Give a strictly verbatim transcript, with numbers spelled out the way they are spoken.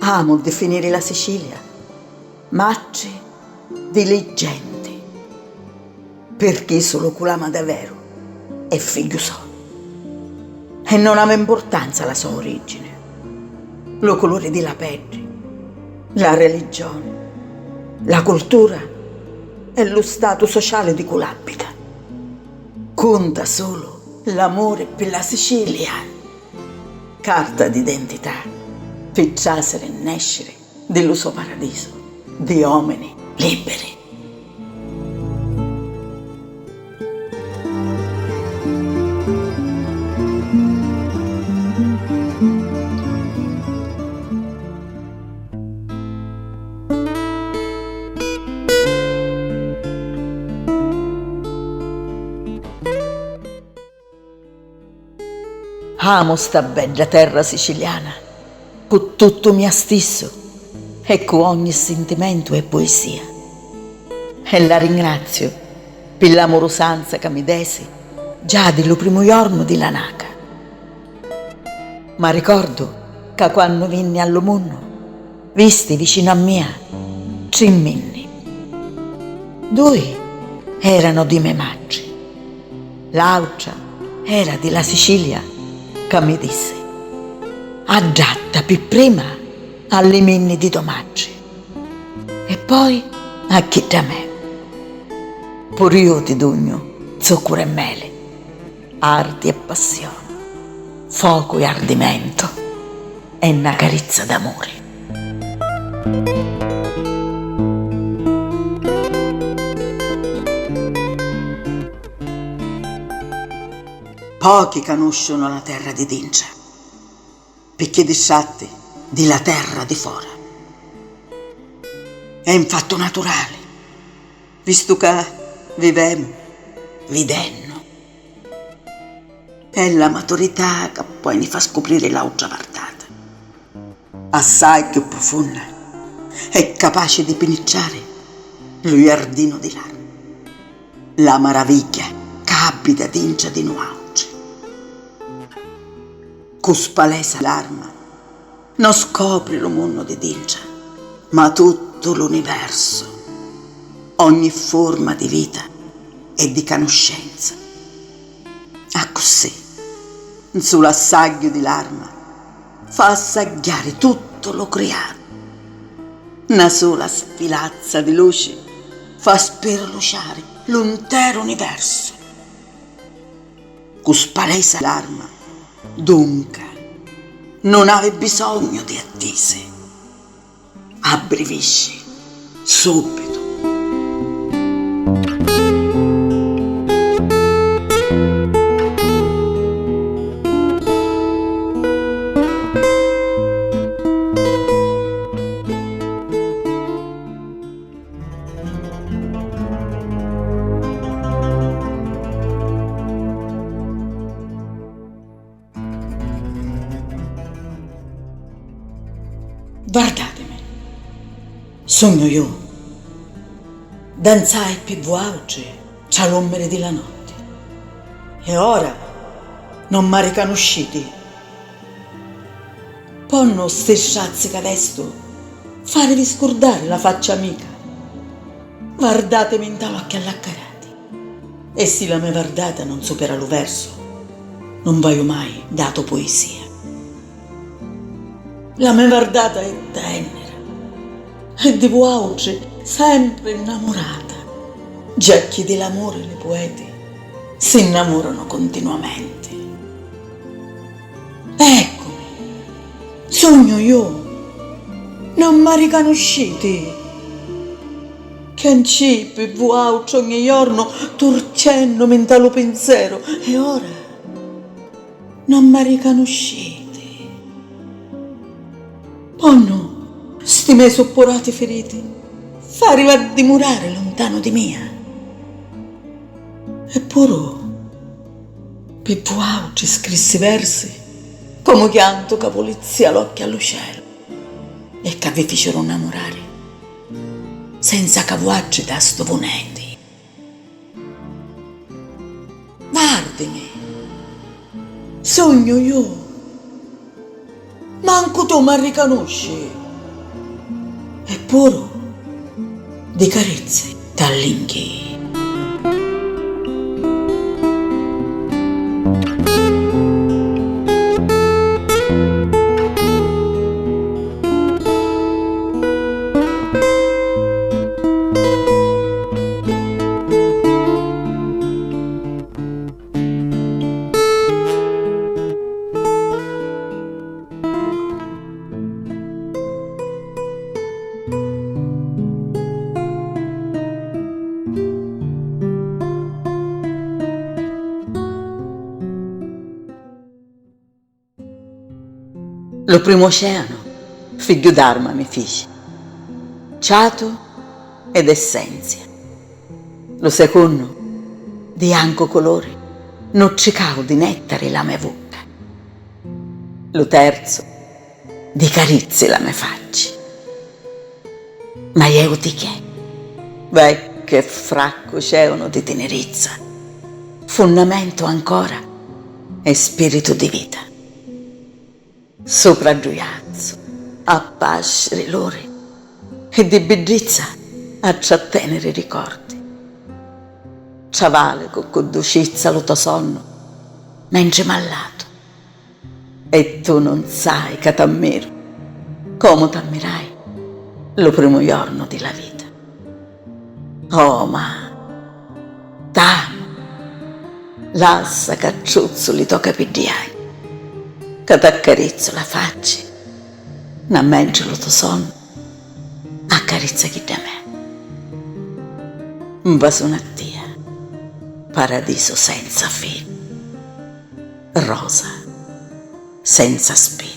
Amu di finiri la Sicilia matri di li genti, pirchì sulu cu l'ama daveru è figghiu sò. E non havi mpurtanza la so origini, lu culuri di la peddi, la religioni, la cultura e lu statu sociali di cu l'abita. Cunta sulu l'amuri pi la Sicilia, carta d'identità pi trasiri e nesciri di lu so paradisu di omini libiri. Amu sta bedda terra siciliana cu tuttu mia stissu e cu ogni sintimentu e puisia. E la ringraziu pi l'amurusanza ca mi desi già di lu primu jornu di la naca. Ma ricordu ca quannu vinni a lu munnu, visti vicinu a mia tri minni. Dui eranu di me matri, l'autra era di la Sicilia ca mi dissi: "Addatta pi prima a li minni di to matri e poi a chidda me." Puru iu ti dugnu zuccuru e meli, arti e passioni, focu e ardimentu e na carizza d'amuri. Pochi canusciunu la terra di dintra, picchì distratti di la terra di fora. È un fattu naturali, vistu ca vivemu vidennu. È la maturità ca poi ni fa scupriri l'autra vardata, assai chiù prufunna e capaci di pinitrari lu jardinu di l'arma, la maravigghia ca abita dintra di nuautri. Cu spalesa l'arma, non scopri lu munnu di dintra, ma tuttu l'universu, ogni furma di vita e di canuscenza. Accussì, 'n sulu assagghiu di l'arma fa assagghiari tuttu lu criatu. Na sula sfilazza di luci fa spirluciari lu nteru universu. Cu spalesa l'arma, dunca, nun havi bisognu di attisi. Abbrivisci subitu. Vardatimi, sugnu iu. Danzai pi vuautri tra l'ummiri di la notti. E ora non m'arricanusciti? Ponnu sti strazzi ca vestu farivi scurdari la faccia amica? Vardatimi nta l'occhi allaccarati. E si la me vardata non supera lu versu, non v'haiu mai datu puisia. La me vardata è tennira e di vuautri sempri nnamurata, giacchì di l'amuri li pueti si nnamuranu cuntinuamenti. Eccumi, sugnu iu, non m'arricanusciti? Cancii pi vuautri ogni jornu turcennumi nta lu pinzeru, e ora non m'arricanusciti? Ponnu sti me suppurati firiti farivi addimurari luntanu di mia? Eppuru pi vuautri scrissi versi comu chiantu ca vulizzi l'occhi a lu celu e ca vi ficiru nnamurari senza ca vuattri dastuvunu nenti. Vardimi, sugnu iu. Mancu tu m'arricanusci? e puru di carizzi t'allinghii. Lu primu oceanu figghiu d'arma mi fici, ciatu ed essenzia. Lu secunnu, di jancu culuri, nutricau di nettari la me vucca. Lu terzu, di carizzi la me facci. Ma jeu di chè? Vecchiu e fraccu oceanu di tinirizza, funnamentu ancora e spiritu di vita. Supra ddu jazzu, a pasciri l'uri, e di biddizza a tratteniri ricordi. Travalicu cu ducizza lu to sonnu, mentri m'allatu. E tu nun sai ca t'ammiru, comu t'ammirai lu primu jornu di la vita. Oh, ma t'amu, lassa ca truzzu li to capiddi agni, ca t'accarizzu la facci, na mentri lu to sonnu accarizza chidda mea. Nvasuna a tia, paradisu senza fini, rosa senza spini.